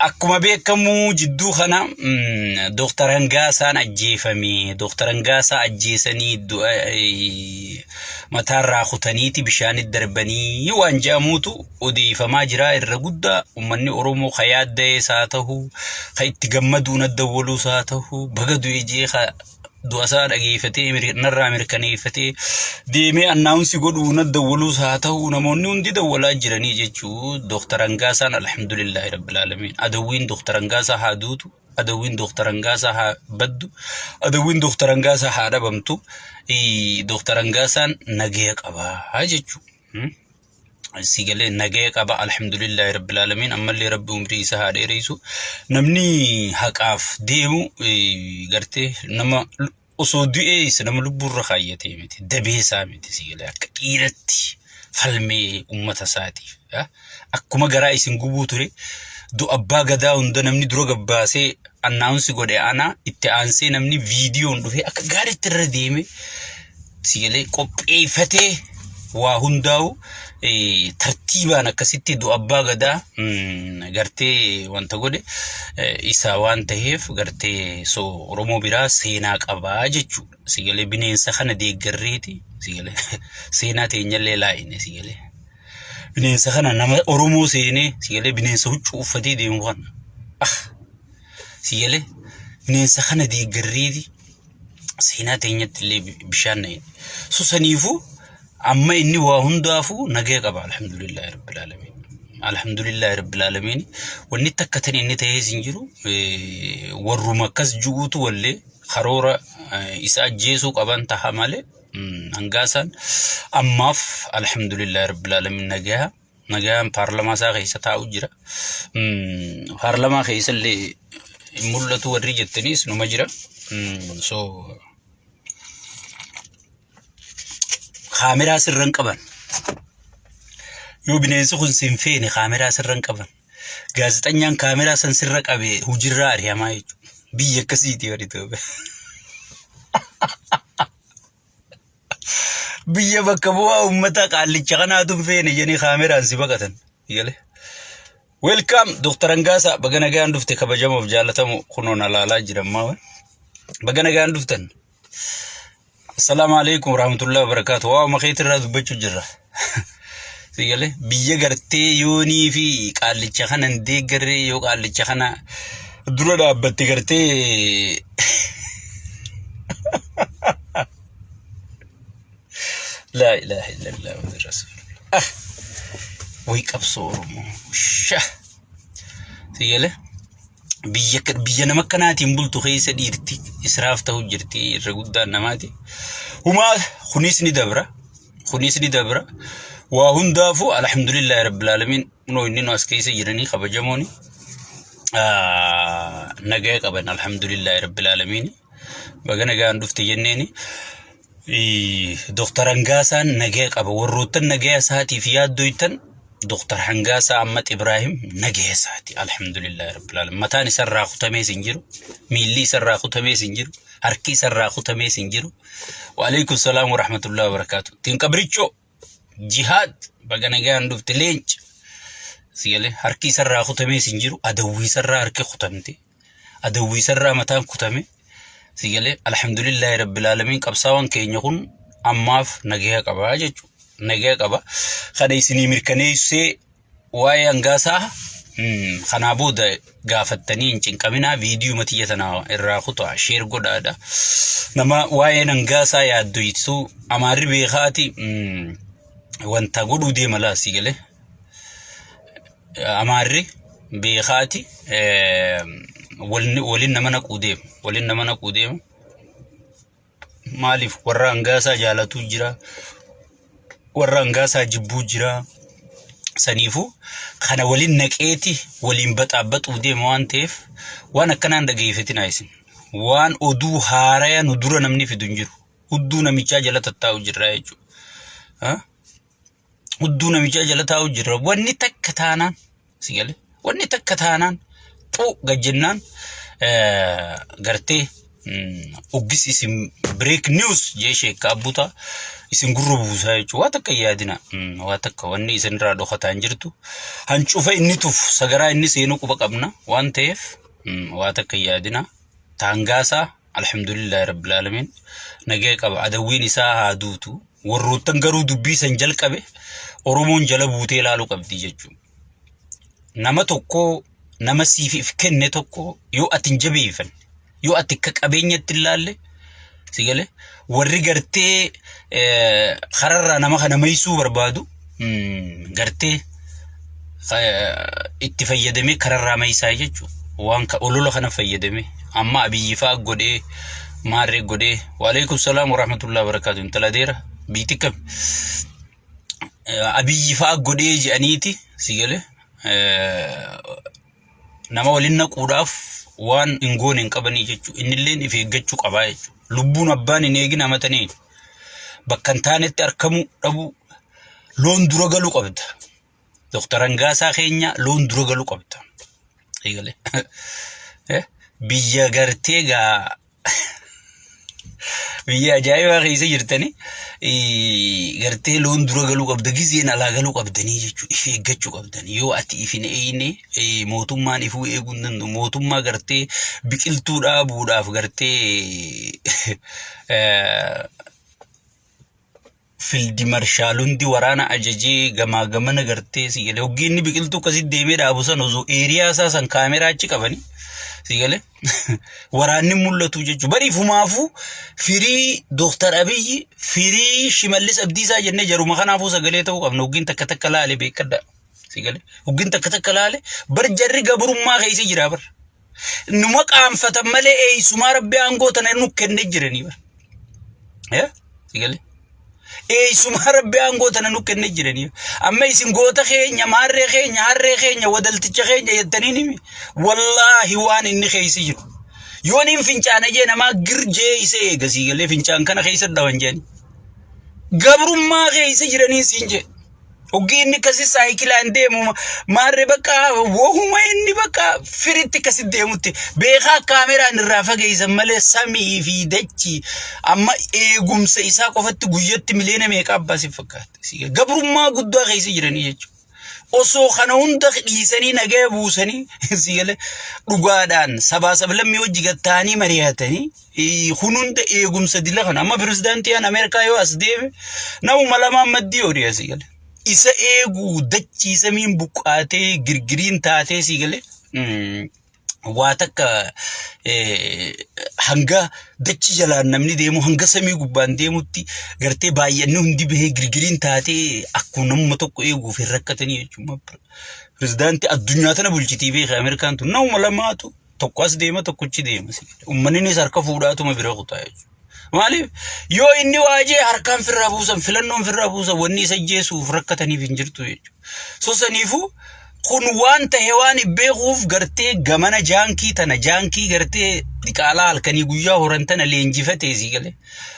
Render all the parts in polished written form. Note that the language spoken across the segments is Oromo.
Akkuma beekamu jidduu kana Dooktar Hangaasaan ajjeefame. Dooktar Hangaasaa ajjeesanii mataarraa kutaniiti bishaanitti darbanii waan jedhamuutu odeeffamaa jira. Irra guddaa uummanni Oromoo ka yaadda'ees haa ta'u, ka itti gammaduun addawwaluus haa ta'u, baga du'e jee ka du'a isaa dhageeffatee narraa mirkaneeffatee deemee annaawunsi godhuu na dawwaluus haa ta'u namoonni hundi dawwalaa jiranii jechuu Dooktar Hangaasaan alhamdulillaahi rabbil aalamiin. Adawwiin Dooktar Hangaasaa haa duutu, adawwiin Dooktar Hangaasaa haa baddu, adawwiin Dooktar Hangaasaa haa dhabamtu. Dooktar Hangaasaan nagaya qabaa jechuu. Si galee nagaya qaba alhamdulillahi rabbil aalamiin ammallee rabbi umrii isa haa dheereysu namni haqaaf deemu gartee nama osoo du'ee isa nama lubbuurra kaayyatee miti dabee isaa miti si galee akka dhiiratti falmee ummata isaatiif akkuma garaa isin gubuu ture du'a abbaa gadaa hunda namni dura gabbaasee annaawunsi godhe ana itti aansee namni viidiyoon dhufee akka gaariitti irra deeme si galee qopheeffatee waa hundaa'u tartiibaan akkasitti du'a abbaa gadaa gartee wanta godhe isa waan ta'eef gartee so Oromoo biraa seenaa qabaa jechuudha. Si galee bineensa kana deeggarreeti si galee seenaa teenyallee laayine si galee. Bineensa kana nama Oromoo seenee si galee bineensa huccuu uffatee deemu kana. Ah si galee bineensa kana deeggarreeti seenaa teenyatti illee bishaan na'e. So saniifuu amma inni waa hundaafuu nagaya qaba alhamdulillahi rabbil aalamiin. Alhamdulillahi rabbil aalamiin. Wanni takka tan inni ta'ees hin jiru warruma akkas ju'uutu wallee karoora isa ajjeesuu qaban taha malee hangaasaan ammaaf alhamdulillahi rabbil aalamiin nagaya. Nagaan paarlamaa isaa keessa taa'u jira. Paarlamaa keessa illee hin mul'atu warri jettaniis numa jira. So kaameraa sirra hin qaban. Yoo bineensi kun si hin feene kaameraa sirra hin qaban. Gaazexanyaan kaameraa san sirra qabe hujirraa ari'amaa jechuudha. Biyya akkasiiti warri Itoophiyaa. Biyya bakka bu'aa uummata qaallicha kanaatu hin feene jedhanii kaameraan si baqatan. Galee. Welcome Dr. Hangaasaa baga nagaan dhufte kabajamoof jaalatamu kunoo na laalaa jira ammaa. Baga nagaan dhuftan. Assalaamu alaikum warahmatullahi wabarakatuh. Waa makeetirraa dubbachuu jirra. Si galee biyya gartee yoonii fi qaallicha kana hin deeggarree yoo qaallicha kana dura dhaabbatte gartee laa ilaaha illallah Muhammad rasuulullah. Ah, way qabsoo Oromoo. Sha. Si galee biyya biyya nama akkanaatiin bultu keessa dhiirti israaf ta'u jirti irra guddaan namaati. Humaa kunis ni dabra. Kunis ni dabra. Waa hundaafuu alhamdulillahi rabbil aalamiin kunoo inni nu as keessa jiranii kabajamooni nagaya qaban alhamdulillahi rabbil aalamiin. Baga nagaan dhufte jenneeni. Dooktar Hangaasaan nagaya qaba. Warroottan nagaya isaatiif yaaddoytan Dooktar Hangaasaa Ahmad Ibraahim nagaya isaati. Alhamdulillahi rabbil aalamiin. Mataan isarraa kutamees hin jiru. Miilli isarraa kutamees hin jiru. Harki isarraa kutamees hin jiru. Waalaikum salaam wa rahmatullahi wa barakaatu. Tiin qabrichoo jihaad baga nagaan dhufte leenca. Sigalee harki isarraa kutamees hin jiru. Adawwii isarraa harki kutamte. Adawwii isarraa mataan kutame. Sigalee alhamdulillahi rabbil aalamiin qabsaawaan keenya kun ammaaf nagaya qaba jechuudha. Nagaya qaba. Kana isinii mirkaneessee waa'ee hangaasaa kanaa booda gaafattanii hin cinqaminaa viidiyoo tiyya tana irraa kutaa sheer godhaadha. Nama waa'een hangaasaa yaaddoytu amaarri beekaati wanta godhuu deema laa si galee. Amaarri beekaati waliin nama naquu deema waliin nama naquu deema. Maaliif warra hangaasaa jaalatuu jira warra hangaasaa jibbuu jira. Saniifuu kana waliin naqeeti waliin baxaabbaxuu deema waan ta'eef waan akkanaan dhageeffatinaa isin. Waan oduu haaraya nu dura namni fidu hin jiru. Hudduu namichaa jala tattaa'u jirra jechuudha. Hudduu namichaa jala taa'u jirra. Wanni takka taanaan si galee wanni takka taanaan xuu gad jennaan gartee Uggis isin break news jee sheekka abbuta isin gurra buusaa jechuudha. Waa takka hin yaadina. Waa takka wanni isin irraa dhokataa hin jirtu. Hancufa inni tufu sagaraa inni seenuu quba qabna waan ta'eef waa takka hin yaadina. Taangaasaa alhamdulillahi rabbil aalamiin nagaya qaba. Adawwiin isaa haa duutu. Warroottan garuu dubbii san jalqabe Oromoon jala buutee ilaaluu qabdi jechuudha. Nama tokko nama siif if kenne tokko yoo ati hin jabeeffanne, yoo ati akka qabeenyatti hin laalle, si galee warri gartee kararraa nama kana maysuu barbaadu gartee itti fayyadamee kararraa maysaa jechuudha. Waan olola kana fayyadamee amma Abiyyi fa'aa godhee maarree godhee. Waalaikum salaam warahmatullahi wabarakatuh. Intala deera biitti kam Abiyyi fa'aa godhee jedhaniiti, si galee, nama waliin naquudhaaf waan hin goone hin qabanii jechuudha. Innilleen if eeggachuu qabaa jechuudha. Lubbuun abbaan hin eegin amatanii bakka hin taanetti arkamuu dhabuu, loon dura galuu qabda. Dooktar Hangaasaa keenya, loon dura galuu qabda. Eegalee. Biyya gartee gaa biyya ajaa'ibaa keessa jirtanii gartee loon dura galuu qabda, gizeen alaa galuu qabdanii jechuudha. If eeggachuu qabdanii. Yoo ati if hin eegne, mootummaan ifuu eeguu hin danda'u. Mootummaa gartee biqiltuu dhaabuudhaaf gartee fildi marshaal hundi waraana ajajee gamaa gamana gartee, si galee, hoggii inni biqiltuu akkasitti deemee dhaabu san osoo eeriyaa isaa san kaameraa achi qabanii, si galee, waraanni mul'atu jechuudha. Bari ifumaafuu firii Dooktar Abiyyi, firii Shimallis Abdiisaa jennee jaruma kanaafuu sagalee ta'uu qabna. Hoggiin takka takka laale beekadha. Si galee, hoggiin takka takka laale bar jarri gabrummaa keessa jira bar. Numa qaanfatan malee eessumaa rabbi aangoo tana nu kennee jiranii bar. Si galee? Eessumaa rabbi aangoo tana nu kennee jiranii. Amma isin goota keenya, maarree keenya, harree keenya, wadalticha keenya jettanii nimi. Wallaahi waan inni keessa jiru. Yoon hin fincaana jee namaa girjee isa eega, si galee, fincaan kana keessa dhawan jedhanii. Gabrummaa keessa jiranii siin jee. Hoggii inni akkasi saayikilaan deemu maarree bakka wahuma inni bakka firitti akkasi deemutti beekaa kaameraan irraa fageessan malee samii fi dachii amma eegumsa isaa qofatti guyyatti miliyoona meeqa abbaa si fakkaata. Gabrummaa guddaa keessa jiranii jechuudha. Osoo kana hunda dhiisanii nagaya buusanii, si galee, dhugaadhaan sabaa sablammii wajji gatta'anii mari'atanii kun hunda eegumsa dila kana amma pirezidaantiin Ameerikaa yoo as deeme namuma lamaan maddii horii asii gale. Isa eeguu dachii samiin buqqaatee girgiriin taatee, sii galee, waa takka hanga dachii jalaan namni deemu hanga samii gubbaan deemutti gartee baay'anni hundi bahee girgiriin taatee akkuma namuma tokko eeguuf hin rakkatanii jechuudha. Pirezidaantii addunyaa tana bulchitii beeka Ameerikaan tun namuma lamaatu tokko as deema, tokko achi deema. Uummannis harka fuudhaatuma bira kutaa jechuudha. Maaliif yoo inni waajee harkaan firraa buusan, filannoon firraa buusan, wanni isa jeesuuf rakkataniif hin jirtu jechuudha. So saniifuu kun waan tahe waan hin beekuuf gartee gamana jaankii tana jaankii gartee diqaalaa halkanii guyyaa horan tana leenjifatee, si galee.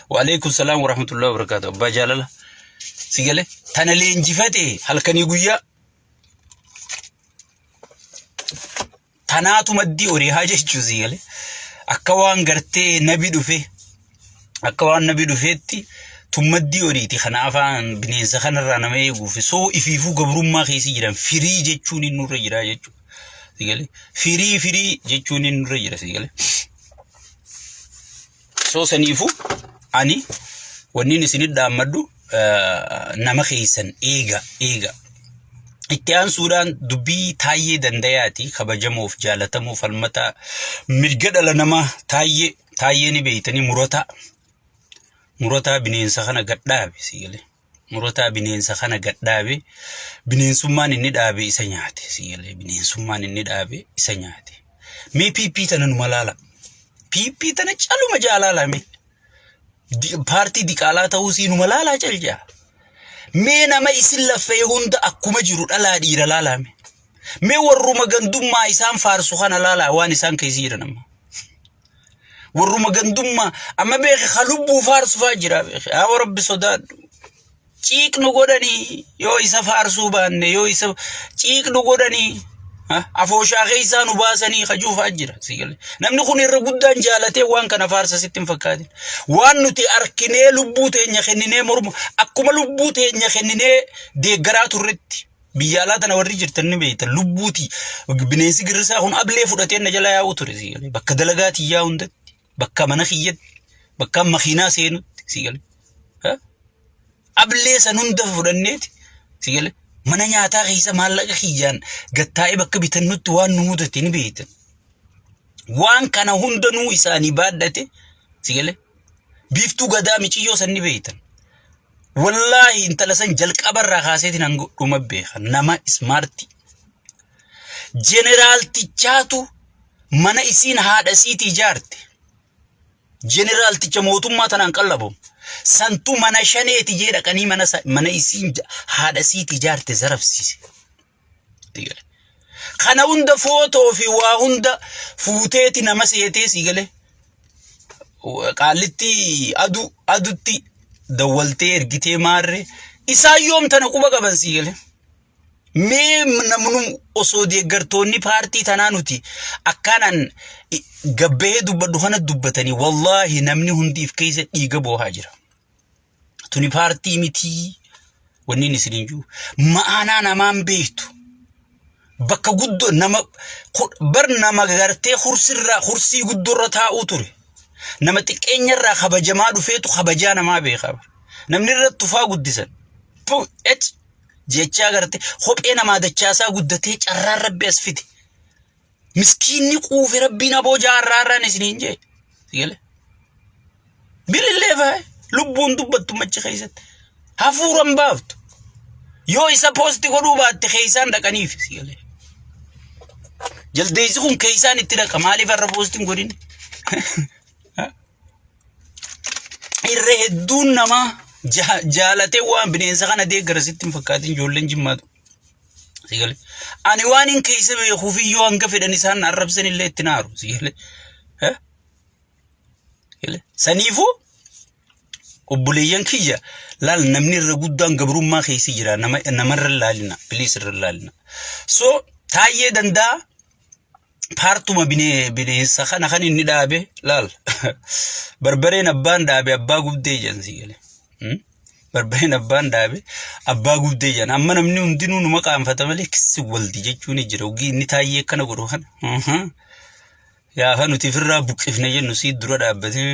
Waalaikum salaam warahmatullahi wabarakatuh. Abbaa jaalala, si galee, tana leenjifatee halkanii guyyaa tanaatu maddii horii haa jechuu, si galee. Akka waan gartee nabi dhufe, akka waan nabi dhufeetti tummaddii horiiti. Kana afaan bineensa kanarraa nama eeguuf soo ifiifuu gabrummaa keessa jiran firii jechuun inni nurra jira jechuudha. Si galee, firii firii jechuun inni nurra jira, si galee. Soo saniifuu ani wanni isinit dhaammadhu nama keessan eega eega. Itti aansuudhaan dubbii Taayyee Dandayaati, kabajamoof jaalatamuu falmataa mirga dhala namaa Taayyee. Taayyee ni beeytanii, murataa murataa bineensa kana gadhaabe, si galee, murataa bineensa kana gadhaabe. Bineensummaan inni dhaabe isa nyaate, si galee, bineensummaan inni dhaabe isa nyaate. Mee PP tana numa laala, PP tana caluma jaalala, mee paartii diqaalaa ta'uu sii numa laalaa cal jaa. Mee nama isin laffee hunda akkuma jiru dhalaa dhiira laalaa mee. Mee warruma gandummaa isaan faarsu kana laalaa, waan isaan keessa jiran amma. Warruma gandummaa amma beeke ka lubbuu faarsu faa jira beeke. Haa rabbi sodaadhu. Ciiqnu godhanii yoo isa faarsuu baanne, yoo isa ciiqnu godhanii. Afooshaa keessaa nu baasanii kajuufaa jira. Si galee. Namni kun irra guddaan jaalatee waan kana faarsa sitti hin fakkaatin. Waan nuti arkinee lubbuu teenya kenninee mormu akkuma lubbuu teenya kenninee deeggaraa turretti biyya alaa tana warri jirtan ni beektan lubbuuti. Bineensi girrisaa kun ablee fudhatee na jala yaa'u ture si galee. Bakka dalagaa tiyyaa hundatti, bakka mana kiyyatti, bakka makiinaa seenutti si galee. Ablee san hunda fudhanneeti si galee mana nyaataa keessa maallaqa kiyyaan gattaa'ee bakka bitannutti waan nu mudate ni beektan. Waan kana hundanuu isaanii baadhate si galee biiftuu gadaa miciyyoo san ni beektan. Wallaahi intala san jalqabarraa kaaseetiin hanga dhuma beeka nama ismaartii. Jeneraaltichaatu mana isiin haadha isiitii ijaarte. Jeneraalticha mootummaa tanaan qallabamu. Santu mana shaneeti jee dhaqanii mana mana isiin haadha isiiti ijaarte zarafsiise. Kana hunda footoo fi waa hunda fuuteeti nama seetee sii galee. Qaallitti adu adutti dawwaltee ergitee maarree isaan yoom tana quba qaban sii galee. Mee namnu osoo deeggartoonni paartii tanaa nuti akkanaan gabbahee dubbadhu kana dubbatanii wallaahi namni hundi if keessa dhiiga boohaa jira. Tuni paartii mitii wanni inni isiniin jiru. Ma'aanaa namaan beektu. Bakka guddoo nama bar nama gartee hursirraa hursii guddoorra taa'uu ture. Nama xiqqeenyarraa kabajamaa dhufeetu kabajaa namaa beeka. Namni irratti tufaa guddisan. Puh, ec. Jechaa garte kophee namaa dachaasaa guddatee carraan rabbi as fide. Miskiinni quufe rabbiin aboo jaarraa irraan isiniin jee. Sigale. Bilillee faaya lubbuun dubbattu machi keessatti. Hafuuran baaftu. Yoo isa poosti godhuu baatte keessaan dhaqaniif sigale. Jaldeessi kun keessaan itti dhaqa maaliif har'a poostiin godhin? Irra hedduun namaa jaalatee waan bineensa kana deeggara sitti hin fakkaatin ijoolleen jimmaatu. Sigale. Ani waan hin keessa beekuuf iyyuu hanga fedhan isaan arrabsan illee itti naaru. Sigale. Sigale. Saniifuu obboleeyyan kiyya laal namni irra guddaan gabrummaa keessa jira nama namarra laalina please irra laalina. So taayyee danda'a paartuma bineensa kana kan inni dhaabe laal barbareen abbaan dhaabe abbaa gubdee jedhan si gale. Barbareen abbaan dhaabe abbaa gubdee jedhan amma namni hundinuu numa qaanfata malee kissi waldi jechuun jira ogii inni taayyee akkana godhu kana. Gaafa nuti ofirraa buqqifne jennu sii dura dhaabbatee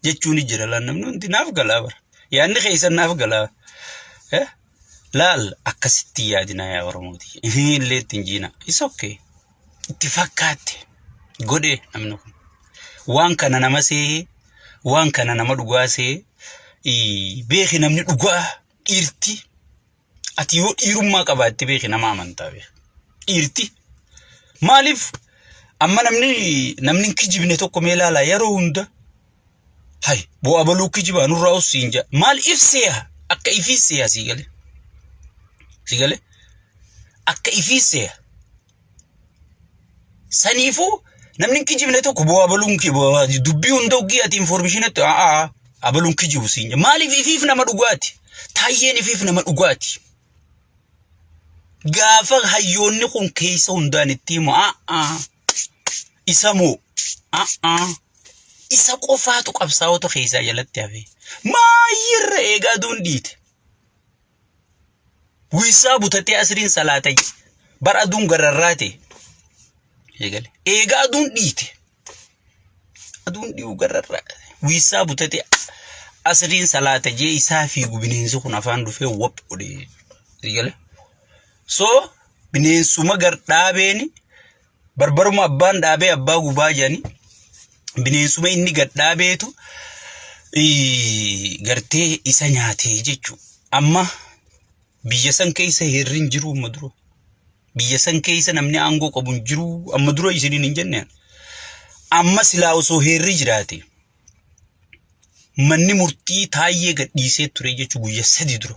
jechuun jira laal namni hundi naaf galaa bara. Yaadni keessan naaf galaa. Laal akkasitti yaadina yaa Oromooti. Illee ittiin jiina. It's okay. Itti fakkaatte godhe namni kun. Waan kana nama seehee waan kana nama dhugaa seehee beeki namni dhugaa dhiirti ati yoo dhiirummaa qabaatte beeki nama amantaa beeki. Dhiirti maaliif amma namni namni hin kijibne tokko mee ilaalaa yeroo hunda Hay boo abaluu kijibaa nurraa ussiin jedha. Maal ibseeha akka ifii seeha sii galee. Sii galee akka ifii seeha. Saniifuu namni hin kijibne tokko boo abaluun dubbii hunda oggii ati informishinatti a'aa abaluun kijibu siin jedha. Maaliif ifiif nama dhugaati? Taayyeen ifiif nama dhugaati. Gaafa hayyoonni kun keessa hundaan itti himu a'aa isa moo a'aa isa qofaatu qabsaa'ota keessaa jalatti hafe. Maayyirra eegaa aduun dhiite. Wiisaa butatee asriin salaata jedhe. Bar aduun gararraa ta'e. Eegale. Eegaa aduun dhiite. Aduun dhi'uu gararraa. Wiisaa butatee asriin salaata jee isaa fiigu bineensi kun afaan dhufee wap godhe. Eegale. So bineensuma gar dhaabeeni Barbaruma abbaan dhaabee abbaa gubaa jedhanii bineensuma inni gad dhaabeetu gartee isa nyaatee jechuudha. Amma biyya san keessa heerri hin jiru amma dura. Biyya san keessa namni aangoo qabu hin jiru amma dura isiniin hin jenne. Amma silaa osoo heerri jiraate manni murtii taayyee gadhiisee ture jechuun guyya sadi dura.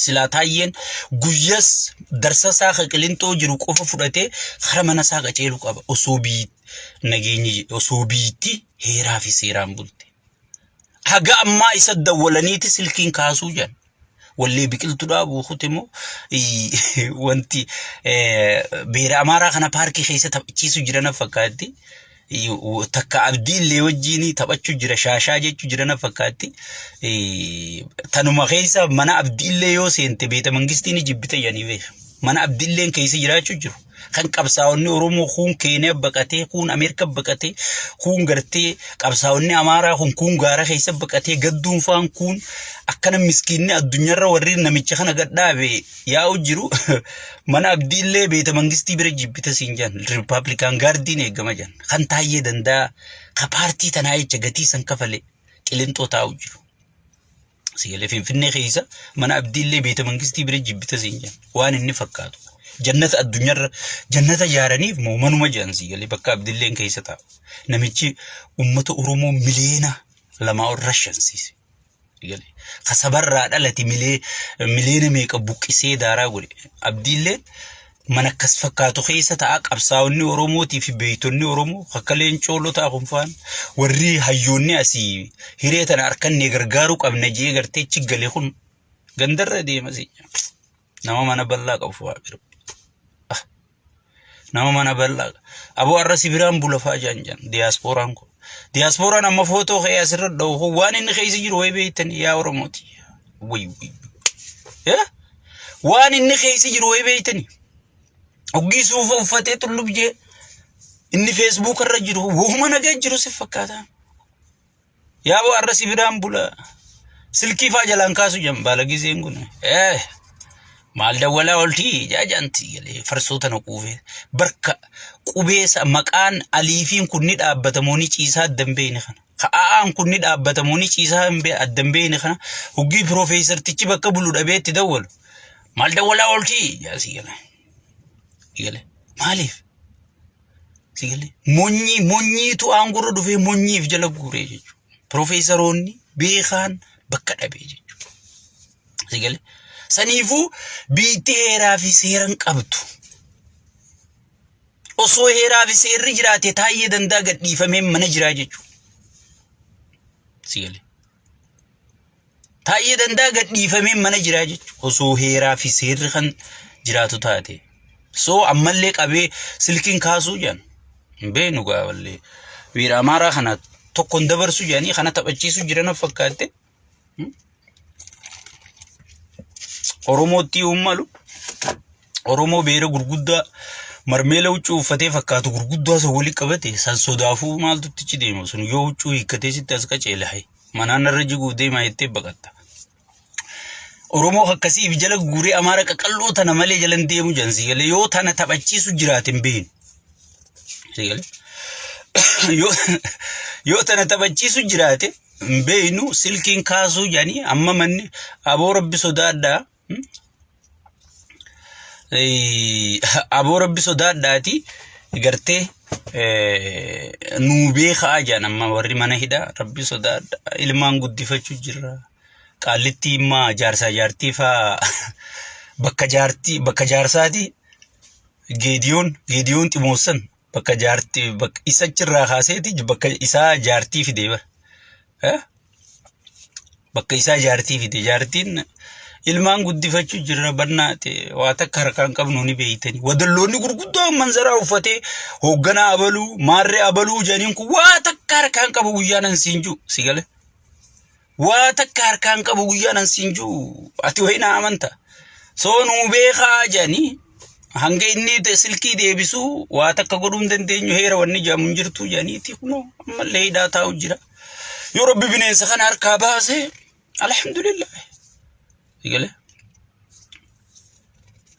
Silaa taayyeen guyyas darsa isaa ka qilinxoo jiru qofa fudhatee kara mana isaa qaceeluu qaba osoo biyyi nageenyi osoo biyyatti heeraa fi seeraan bulte. Haga ammaa isa dawwalaniiti silkiin kaasuu jedhan. Wallee biqiltuu dhaabuu kute moo wanti beera Amaaraa kana paarkii keessa taphachiisu jiran fakkaatti. Takka Abdii illee wajjin taphachuu jira, shaashaa jechuu jiran fakkaatti. Tanuma keessa mana Abdii illee yoo seente beeta mangistii ni jibbita jedhanii beeka. Mana Abdii illeen keessa jiraachuu jiru. Kan qabsaa'onni Oromoo kuun Keeniyaa baqatee, kuun Ameerikaa baqatee, kuun gartee qabsaa'onni Amaaraa kun kuun gaara keessa baqatee gadduun faan kuun akkana miskiinni addunyaarra warri namicha kana gadhaabe yaa'u jiru. Mana Abdii illee beeta mangistii bira jibbita siin jedhan, Rippaabilikaan gaardiin eegama jedhan. Kan Taayyee Danda'a ka paartii tanaa jecha gatii san kafale Qilinxoo taa'u jiru. Sigalee Finfinnee keessa mana Abdii illee beeta mangistii bira jibbita siin jedhan waan inni fakkaatu. Jannata addunyaarra jannata ijaaraniif moo manuma jedhan sigalee bakka Abdiilleen keessa taa'u. Namichi uummata Oromoo miliyoona 2 ol rashansiise. Sigalee ka sabarraa dhalate miliyoona meeqa buqqisee daaraa godhe. Abdiilleen mana akkas fakkaatu keessa ta'a. Qabsaa'onni Oromootii fi beektonni Oromoo akka Leencoo Lotaa kun faan, warri hayyoonni asii hiree tana harkannee gargaaruu qabna jee gartee chiggale kun gandarra deema si. Nama mana bal'aa qabu fa'aa bira. Nama mana bal'aa. Aboo har'a si biraan bula fa'aa jaan jaan diyaaspooraan kun. Diyaaspooraan amma footoo ka'ee asirra dha'u kun waan inni keessa jiru wayi beektan yaa Oromooti. Wayi wayi. Waan inni keessa jiru wayi beektani. Oggii suufa uffatee xullub jee inni feesbuuk irra jiru wahuma nagaa jiru si fakkaata. Yaaboo har'a si biraan bula. Silkii faa jalaan kaasu jan baala gizeen kun. Maal dawwalaa oltii jaajanti galee farsoo tana quufee barka qubeessa maqaan aliifiin kun ni dhaabbata moo ni ciisaa adda hin beekne kana. Ka'aan kun ni dhaabbata moo ni ciisaa hin adda hin beekne kana hoggii piroofeesartichi bakka bulu dhabee itti dawwalu. Maal dawwalaa ooltii? Yaa si gale. Si gale. Maaliif? Si gale. Monyii monyiitu aangorra dhufee monyiif jala guuree jechuudha. Piroofeesaroonni beekaan bakka dhabee jechuudha. Si gale. Saniifuu biitti heeraa fi seera hin qabdu. Osoo heeraa fi seerri jiraate Taayyee Dandaa gadhiifamee mana jiraa jechuudha. Si galee. Taayyee Dandaa gadhiifamee mana jiraa jechuudha. Osoo heeraa fi seerri kan jiraatu taate. So ammallee qabee silkiin kaasuu jedhan. Hin beeknu gaawallee. Biira Amaaraa kana tokkoon dabarsu jedhanii kana taphachiisu jiran fakkaatte. Oromootti uummalu Oromoo beera gurguddaa marmeela huccuu uffatee fakkaatu gurguddaa san walitti qabate san sodaafuu maaltu itti deema sun yoo huccuu hiikkatee sitti as qaceele hayi manaan irra jiguuf deemaa jettee baqatta. Oromoo akkasiif jala guuree Amaara qaqalloo tana malee jala hin deemu jan si galee yoo tana taphachiisu jiraate hin beeknu. Si galee yoo tana taphachiisu jiraate hin beeknu. Silkiin kaasuu jedhanii amma manni aboo rabbi sodaadhaa. Aboo rabbi sodaadhaati gartee nuu beekaa jedhan. Amma warri mana hidhaa rabbi sodaadhaa, ilmaan guddifachuu jirra. Qaallittii immaa jaarsaa jaartii faa bakka jaartii bakka jaarsaati. Geediyoon Ximoossan bakka jaartii bakka isa achirraa kaaseeti bakka isaa jaartii fide bara. Bakka isaa jaartii fide. Jaartiin ilmaan guddifachuu jirra bannaate waa takka harkaan qabnu ni beeytani. Wadalloonni gurguddaan manzaraa uffatee hoogganaa abaluu maarree abaluu jedhaniin kun waa takka harkaan qabu guyyaan an siin jiru si gale. Waa takka harkaan qabu guyyaan an siin jiru ati wayii na amanta. Soo nuu beekaa jedhanii hanga inni silkii deebisuu waa takka godhuu hin dandeenyu, heera wanni jedhamu hin jirtu jedhaniiti kunoo ammallee hidhaa taa'u jira. Yoo rabbi bineensa kana harkaa baase alhamdulillah. Sigale?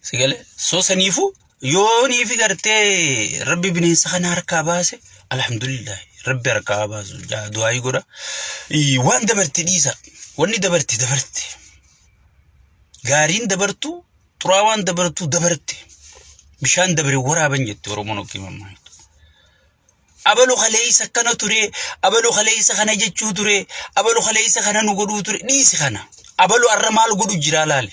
Sigale? Soo saniifuu yoo niifi gartee rabbi bineensa kana harkaa baase alhamdulillah, rabbi harkaa baasu du'aayii godha. Waan dabarte dhiisa. Wanni dabarte dabarte. Gaariin dabartu, xuraawaan dabartu dabarte. Bishaan dabre waraaban jette Oromoon okkii mammaaktu. Abalu kaleessa akkana ture, abalu kaleessa kana jechuu ture, abalu kaleessa kana nu godhuu ture, dhiisi kana. Abalu arra maal godhu jira laale.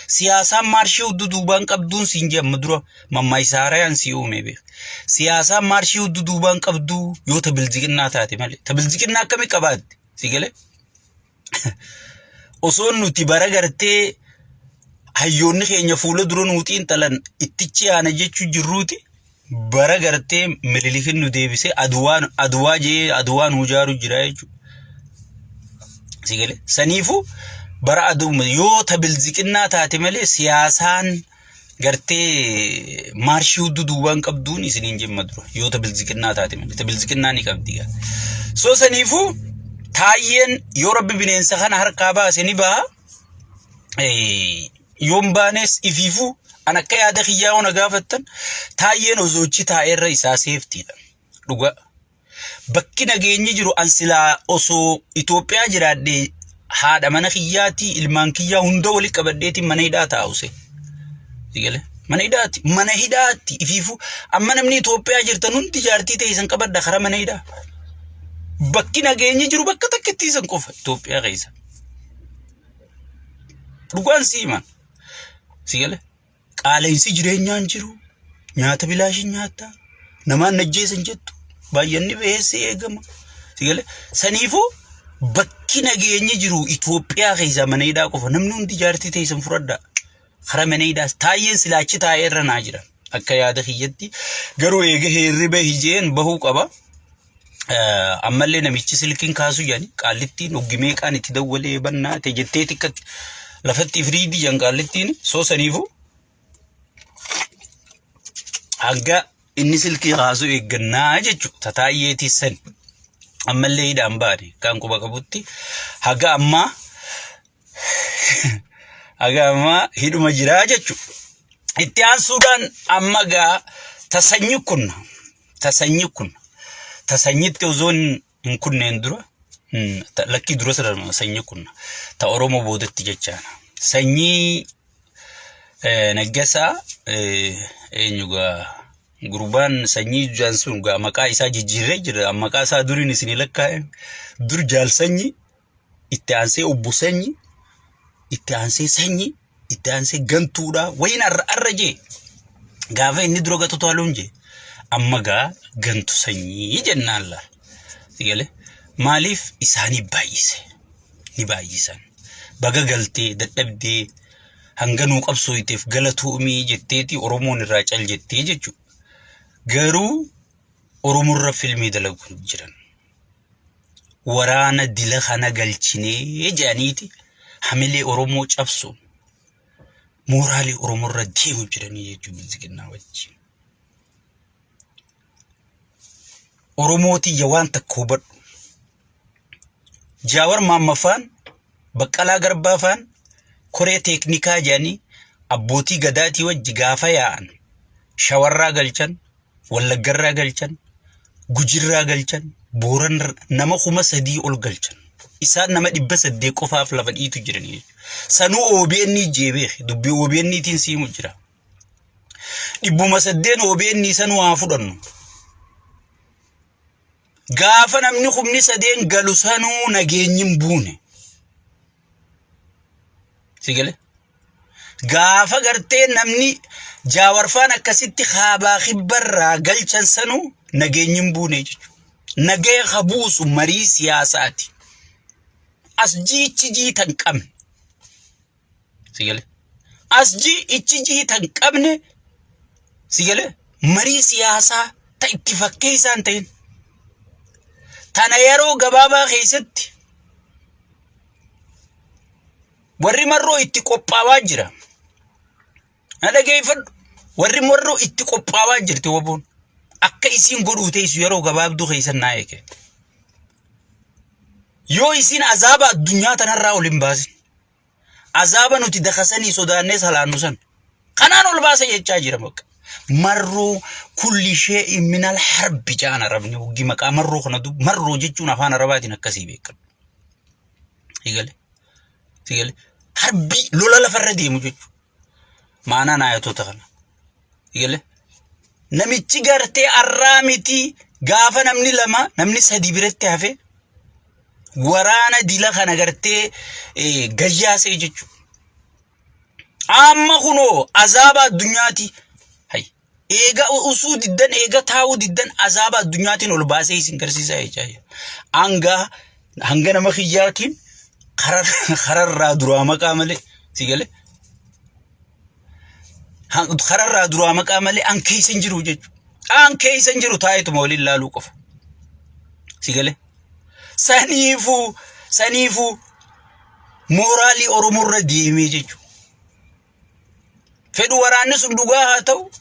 Siyaasaan maarshii hudduu duubaan qabduun siin jee amma dura mammaaksa haarayaan sii uume beek. Siyaasaan maarshii hudduu duubaan qabduu yoo ta bilziqinnaa taate malee. Ta bilziqinnaa akkamii qabaatte? Si galee? Osoo nuti bara gartee hayyoonni keenya fuula dura nuu xiinxalan ittichi aana jechuu jirruuti bara gartee Minilikin nu deebisee aduwaa aduwaa jee aduwaa nuu jaaru jira jechuudha. Si galee saniifuu bara aduu yoo ta bilziqinnaa taate malee siyaasaan gartee maarshii hudduu duubaan qabduun isiniin jemma dura yoo ta bilziqinnaa taate malee ta bilziqinnaa ni qabdi gaa. So saniifuu taayyeen yoo rabbi bineensa kana harkaa baase ni baha. Yoon baanes ifiifuu an akka yaada kiyyaa yoo na gaafattan taayyeen osoochi taa'eerra isaa seeftiidha. Dhugaa. Bakki nageenyi jiru an silaa osoo Itoophiyaa jiraadhee haadha mana kiyyaatii ilmaan kiyyaa hunda wali qabadheetiin mana hidhaa taa'use. Sigale mana hidhaati mana hidhaatti ifiifuu amma namni Itoophiyaa jirtan hundi jaartii teessan qabadha karaa mana hidhaa. Bakki nageenyi jiru bakka takka isan qofa Itoophiyaa keessa. Dhugaan si himan. Sigale qaala'insi jireenyaa hin jiru. Nyaata bilaashin nyaatta. Namaan najjeessan jettu. Baay'anni beessi eegama. Sigale saniifuu bakki nageenyi jiru Itoophiyaa keessaa mana hidhaa qofa. Namni hundi jaartii teessan fudhadhaa. Karaa mana hidhaas taayyeen silaachi taa'ee irra naa jira. Akka yaada kiyyatti garuu eega heerri bahi jeen bahuu qaba. Ammallee namichi silkiin kaasu jedhani qaallittiin hoggi meeqaan itti dawwalee bannaate jettee xiqqatti lafatti ifriidii jedhan qaallittiin soo saniifu hanga inni silkii kaasu eeggannaa jechuudha tataayyeetii sani ammallee hidhaan baane kan quba qabutti haga ammaa haga ammaa hidhuma jiraa jechuudha. Itti aansuudhaan amma gaa tasanyi kun tasanyi kun tasanyitti osoo hin kunneen dura lakkii dura sirra sanyi kun ta Oromoo boodatti jechaana. Sanyii Naggasaa eenyu gaa gurbaan sanyii jaan sun gaa maqaa isaa jijjiirree jira maqaa isaa duriin isin lakkaa'e dur jaal sanyii itti aansee obbo sanyii itti aansee sanyii itti aansee gantuudha wayin arra arra jee gaafa inni dura gatu taaluun jee amma gaa gantu sanyii jennaan laal sigale maaliif isaanii baay'ise ni baay'isan baga galtee dadhabdee hanga nuu qabsooyteef galatoomii jetteeti Oromoon irraa cal jettee jechuudha garuu Oromorra filmii dalagu jiran waraana dila kana galchinee jedhaniiti hamilee Oromoo cabsuun mooraalii Oromoo irra deemu jiranii jechuun biltsiginnaa wajjin. Oromoo tiyya waan takka hubadhu. Jaawar Maammaffaan Baqqalaa Garbaa faan koree teeknikaa jedhanii abbootii gadaatii wajji gaafa yaa'an shawarraa galchan Wallaggarraa galchan, Gujirraa galchan, Booran nama 3000 ol galchan. Isaan nama 800 qofaaf lafa dhiitu jiranii jechuudha. Sanuu OBN jee beeki. Dubbii OBN tiin siimu jira. 800 OBN sanuu haa fudhannu. Gaafa namni 3000 galu sanuu nageenyi hin buune. Si galee? Gaafa gartee namni jaawarfaan akkasitti kaabaa kibbarraa galchan sanuu nageenyi hin buune jechuudha. Nagaya ka buusu marii siyaasaati. As jiichi jiita hin qabne. Si galee? As jii ichi jiita hin qabne si galee marii siyaasaa ta itti fakkeessaa hin ta'in. Tana yeroo gabaabaa keessatti Warri marroo itti qophaawaa jira. Na dhageeffadhu. Warri marroo itti qophaawaa jirti waboon. Akka isiin godhuu teessu yeroo gabaabduu keessan naa eege. Yoo isiin azaaba addunyaa tanarraa ol hin baasin. Azaaba nuti dakasanii sodaannee salaannu san. Kanaan ol baasa jechaa jira bakka. Marroo kulli shee'in minal harbi ja'an arabni hoggi maqaa marroo kana marroo jechuun afaan arabaatiin akkasii beekama. Eegale. Eegale. Harbii lola lafarra deemu jechuudha. Maanaan ayatoota kana. Eegale. Namichi gartee arraa miti gaafa namni lama namni sadi biratti hafe waraana dila kana gartee gayyaasee jechuudha. Amma kunoo azaaba addunyaati. Hay. Eega usuu diddan eega taa'uu diddan azaaba addunyaatiin ol baasee isin garsiisaa jechaa jira. Hanga hanga nama kiyyaatiin Kararraa duraa maqaa malee si galee kararraa duraa maqaa malee an keessa hin jiru jechuudha. An keessa hin jiru taa'eetuma waliin laaluu qofa. Si galee saniifuu mooraalii Oromoo irra deemee jechuudha. Fedhu waraanni sun dhugaa haa ta'u,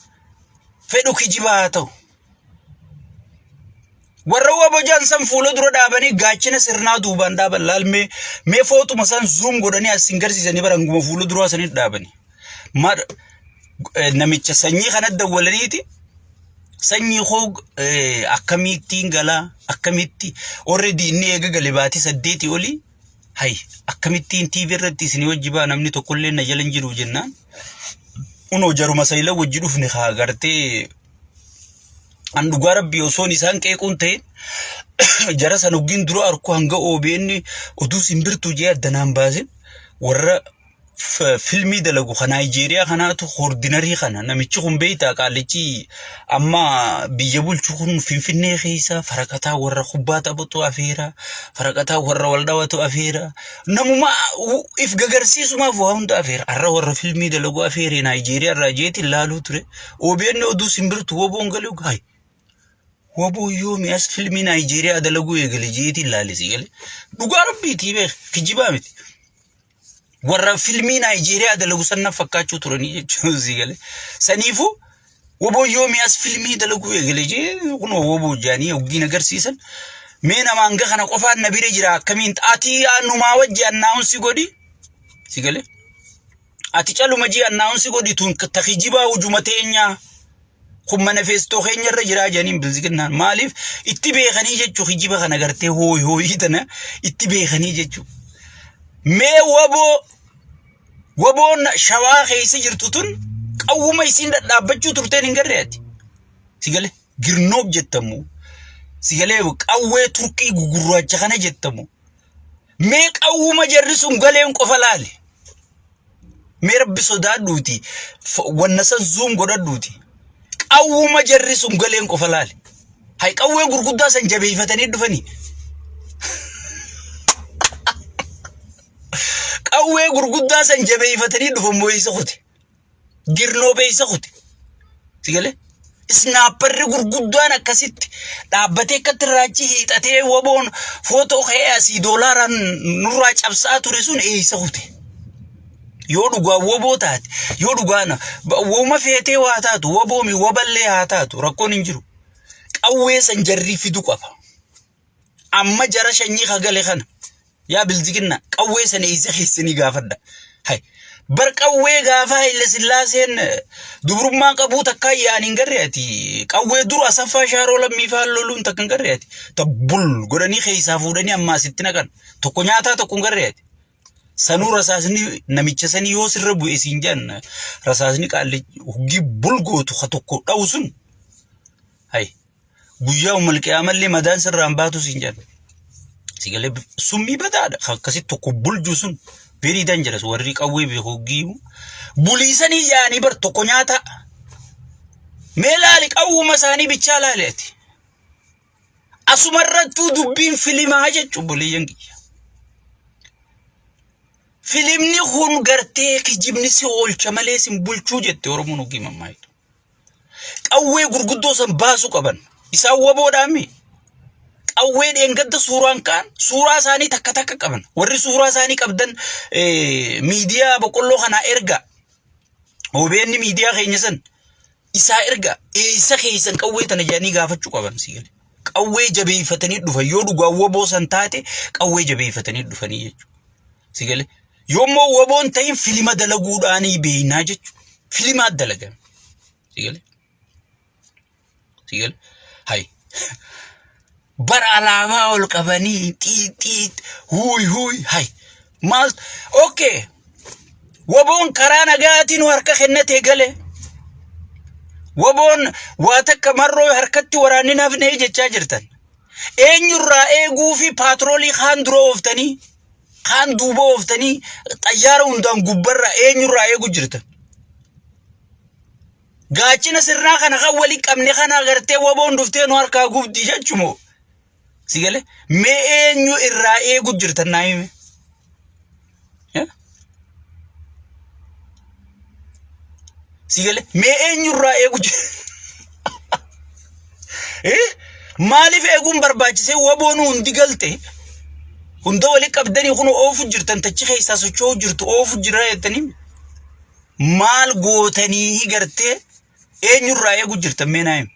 fedhu kijibaa haa ta'u. Warra wabojaan san fuula dura dhaabanii gaachana sirnaa duubaan dhaaban laal mee mee footuma san zoom godhanii as hin garsiisanii bara hanguma fuula duraa sanii dhaabanii. Namicha sanyii kana dawwalaniiti sanyii koo akkamittiin galaa akkamitti already inni eega gale baatii 8 olii hay akkamittiin TV irratti isinii wajji ba'a namni tokkollee na jala hin jiru jennaan unoo jaruma sayila wajji dhufne haa gartee an dhugaa rabbii osoon isaan qeequun ta'e jara san hoggiin dura arku hanga OBN oduu simbirtuu jee addanaan baasin warra filmii dalagu ka Naayijeeriyaa kanaatu koordinarii kana namichi kun beektaa qaallichi amma biyya bulchu kun Finfinnee keessa faraqataa warra kubbaa taphatu afeera faraqataa warra wal dhawatu afeera namuma if gagarsiisumaaf waa hunda afeera har'a warra filmii dalagu afeere Naayijeeriyaa irraa jeetiin laaluu ture OBN oduu simbirtu woboon galuu gaay woboo yoomi as filmii Naayijeeriyaa dalaguu eegale jeetiin laalisi gale dhugaa rabbiitii beek kijibaa miti. Warra filmii Naayijeeriyaa dalagu san na fakkaachuu turanii jechuun sii gale. Saniifuu woboo yoomii as filmii dalaguu eegale jee kunoo woboo jaanii hoggiin agarsiisan. Mee nama hanga kana qofaan na bira jira akkamiin ati numaa wajji annaawunsi godhi si gale. Ati caluma jii annaawunsi godhi tun ta kijibaa hujuma teenyaa. Kun manifeestoo keenya irra jiraa jedhaniin bilziginnaan maaliif itti beekanii jechuu kijiba kana gartee hooyi hooyii tana itti beekanii jechuu. Mee waboo waboon shawaa keessa jirtu tun qawwuma isiin dhadhaabbachuu turteen hin garree ati. Sigale girnoob jettamu. Sigalee qawwee turkii gugurraacha kana jettamu. Mee qawwuma jarri sun galeen qofa laali. Mee rabbi sodaadhuuti wanna san zuum godhadhuuti. Qawwuma jarri sun galeen qofa laali. Hay qawwee gurguddaa san jabeeffatanii dhufanii. Qawwee gurguddaa san jabeeffatanii dhufan moo'isa kute. Girnoo beeysa kute. Si galee? Isnaapparri gurguddaan akkasitti dhaabbatee akkatti raachi hiixatee waboon footoo ka'ee asii doolaaraan nurraa cabsaa ture sun eessa kute? Yoo dhugaa woboo taate, yoo dhugaan woma feetee waa taatu, woboomi woballee haa taatu rakkoon hin jiru. Qawwee san jarri fidu qaba. Amma jara shanyii kagale kana yaa bilziginna qawwee sana eessa keessanii gaafadha. Hay bar qawwee gaafa Haile Sillaaseen dubrummaa qabuu takkaa yaa'an hin garre ati qawwee dur Asaffaa Shaaroo lammii faan loluun takka hin garre ati ta bul godhanii keessaa fuudhanii amma asitti naqan tokko nyaataa tokko hin garre ati. Sanuu rasaasni namicha sanii yoo sirra bu'e siin jedhan rasaasni qaalli huggii bul gootu ka tokko dha'u sun hay Guyyaa ummal qiyaamallee madaan sirraa hin baatu siin jedhan. Si galee summii badaadha. Kan akkasitti tokko bulju sun very dangerous warri qawwee beeku hoggii buliisanii yaa'anii bar tokko nyaata. Mee laali qawwuma isaanii bichaa laali ati. Asumarrattuu dubbiin filimaa jechuun boleeyyan kiyya. Filimni kun gartee kijibni si oolcha malee sin bulchuu jette Oromoon hoggii mammaayitu. Qawwee gurguddoo san baasuu qaban. Isaan waboodhaami. Qawwee dheengadda suuraan ka'an suuraa isaanii takka takka qaban. Warri suuraa isaanii qabdan miidiyaa boqqolloo kanaa ergaa. OBN miidiyaa keenya san isaa ergaa. Eessa keessan qawwee tana jedhanii gaafachuu qaban si galee. Qawwee jabeeffatanii dhufan yoo dhugaa waboo san taate qawwee jabeeffatanii dhufanii jechuudha. Si galee. Yoommoo waboon ta'in filima dalaguudhaanii beeynaa jechuudha. Filimaa dalagan. Si galee? Si galee? Hay. Bara alaabaa ol qabanii xiit xiit huuy huuy hay. Maal okay. Waboon karaa nagaatiin harka kennatee gale. Waboon waa takka marroo harkatti waraanni nafnee jechaa jirtan. Eenyurraa eeguu fi paatroolii kaan dura ooftanii kaan duuba ooftanii xayyaara hundaan gubbarraa eenyurraa eegu jirtan. Gaachina sirnaa kana kan wali qabne kana agartee waboon dhuftee nu harkaa gubdi jechumoo. Si galee mee eenyu irraa eegu jirtan naa hime. Eh? Si galee mee eenyurraa eegu Eh? Maaliif eeguun barbaachisee waboon hundi galte hunda wali qabdanii kun oofu jirtan tachi keessaa socho'uu jirtu oofu jira jettanii maal gootanii gartee eenyurraa eegu jirtan mee naa himi.